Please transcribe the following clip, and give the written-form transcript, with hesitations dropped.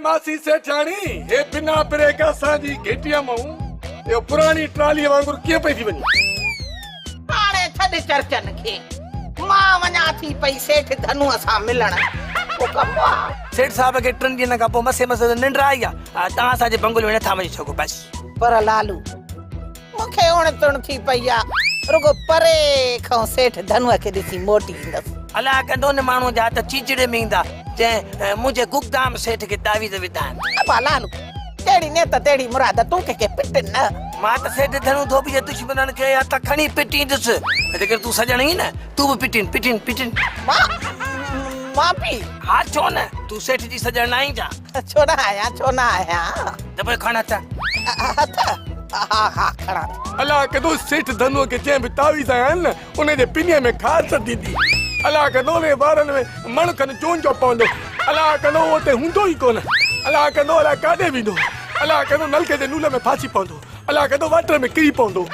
ماسي سيٺياڻي، هي بنا بريڪ اسان جي گهٽيء مئون اهو پراڻي ٽراليء وانگر ڪيئن پئي ٿي وڃي؟ هاڻي ڇڏ چرچن کي، مان وڃان ٿي پئي سيٺ ڌنوء سان ملڻ. ڪو ڪم آ؟ سيٺ صاحب کي ٽن ڏينهن کان پوء مسي مس ته ننڊ آئي آ. توهان اسان جي بنگلي ۾ نٿا وڃي سگهو بس. پر لالو، مون کي اڻ تڻ ٿي پئي آ. رڳو پري کان سيٺ ڌنوء کي ڏسي موٽي ايندس. الله ڪندو ان ماڻهوء جا هٿ چيچڙي ۾ ايندا، جنهن منهنجي گگدام سيٺ کي تعويذ وڌا آهن. ابا لالو، جهڙي نيت تهڙي مراد، تون ڪنهن کي پٽ نه. مان ته سيٺ ڌنو ڌوٻي جي دشمنن کي هٿ کڻي پٽيندس. جيڪڏهن تون سڄڻ آهين نه، تون به پٽين، پٽين، پٽين. مان؟ مان به؟ ها ڇو نه، تون سيٺ جي سڄڻ نه آهين ڇا؟ ڇو نه آهيان، ڇو نه آهيان. ته پوء کڻ هٿ. هٿ؟ ها ها کڻان ٿي. الله ڪندو سيٺ ڌنوء کي جنهن به تعويذ هنيا آهن نه، ان جي پنيء ۾ خارش ٿيندي. الله ڪندو ان جي وارن ۾ مڻ کن چون جو پوندو. الله ڪندو اهو اتي هوندو ئي ڪونه. الله ڪندو الائي ڪاڏي ويندو. الله ڪندو نلڪي جي نول ۾ ڦاسي پوندو. الله ڪندو واٽر ۾ ڪري پوندو.